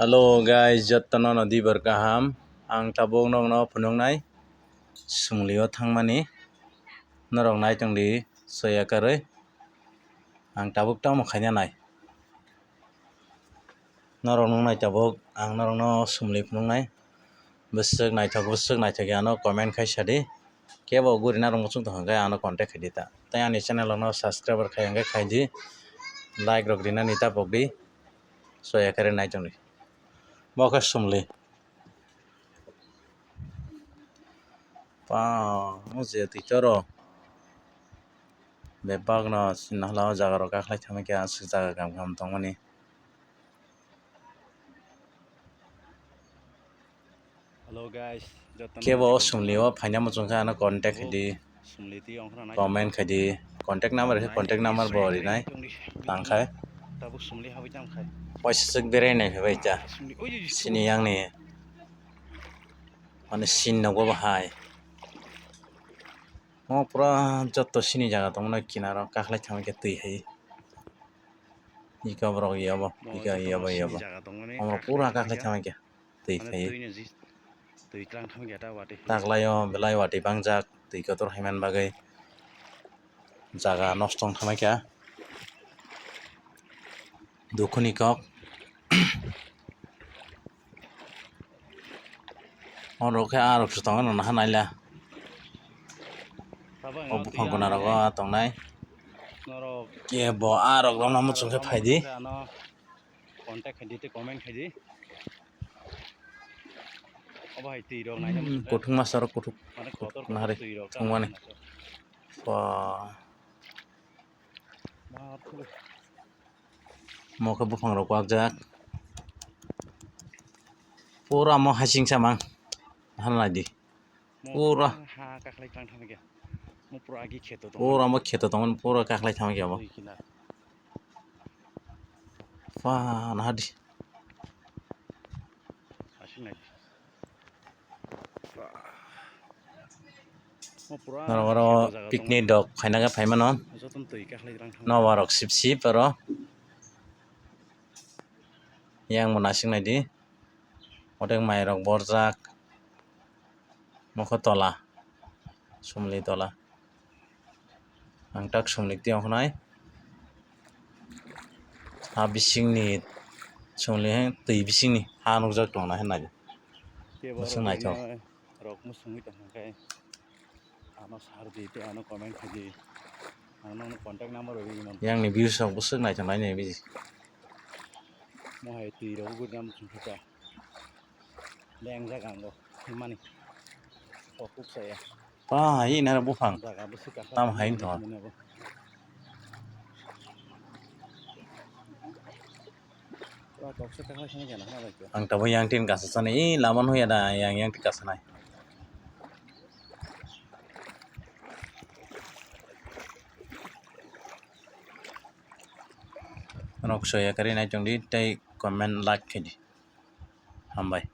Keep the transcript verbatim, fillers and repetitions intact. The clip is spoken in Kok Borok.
Hello guys, jotono no dibar kaham. Ang tabuk nokno phunuknai Sumlio thangmani. Norok nai tongdi soya karwi. Ang tabuk tamo khaina nai. Norok nungnai tabuk ang norokno Sumli phunuknai. Bwswk naithok, bwswk naithok ya ano comment khai sadi. Kebo guri narwk muchung tong hwnkhe ano contact khaidi ta. Tei ani channel no subscriber khai hwnkhe khaidi. Like rok rinani ta pokdi. Soya kare nai tongdi. Bo khe Sumli. Pa, o je twi choro. Bebak no sinna hwla o jaga rok kakhlai thangma khe aswk jaga kaham kaham tongmani. Hello guys, jotono kebo o Sumli o phaina muchung khe ano contact khaidi, Sumli twi ongkhorna nai comment khaidi, contact number khe contact number bo rinai tong khai. Tabuk Sumli habwi tang khai. Waisa swk berai nai phai ta. Sumli, oi, oi, oi, sini yang ni mane sin nogo bahai. O pura joto sini jaga tongmani kinaro kakhlai thangma khe twi hai. Iko borok yabo, iko yabo, yabo. Omo pura kakhlai thangma khe twi khai. Taklaio belai watwi bangjak twi kotor haiman bagwi jaga nosto wng thangma khe. Dukhuni kok. Oro khe arok se tongo, naha naila. O buphang guna rogo tongnai. Kebo arok romna muchung khe phaidi. Contact khaidi tei comment khaidi. Obo hai twi rok naina muchung khe. Kuthuk masa rok kuthuk nahari thwngmani. Ba. Mo khe buphang rok kwkjak. Pura mo hasing samang. Hal naidi. Pura. Ha kakhlai tang thang khe. Mo pura agi kheto tong. Pura mo kheto tong, pura kakhlai thang khe mo. Pa nahadi. Hasing naidi. Norok oro picnic rok khaina khe phai mano. Nobar rok sip sip oro. Yang bo nasing naidi. Otek mai rok borjak. Mokho tola. Sumli tola. Ang tak sumlik twi ongkhnai. Ha bisingni sumlik hai twi bisingni ha nukjak tongnai hwnwi. Bising naithok. Rok musungwi tong khe ano sar di tei ano comment khai di. Ang nokno contact number rwgwi mano. Yang ni views rok bwswk naithok nai nai biji. Mo hai twi rok guri na musung khe ta. Lengjak ang bo himani. O kuk saya. Pa hai nara buphang. Jaga bwswk kaisa. Tam hai wngtong. Mane bo. Pura kok se kaisa se jana hana bai. Ang tabuk yang tin kasa sani, i lama no ya da, yang, yang tin kasa nai. Norok soya kari nai tong di, tei comment like khe di. Hambai.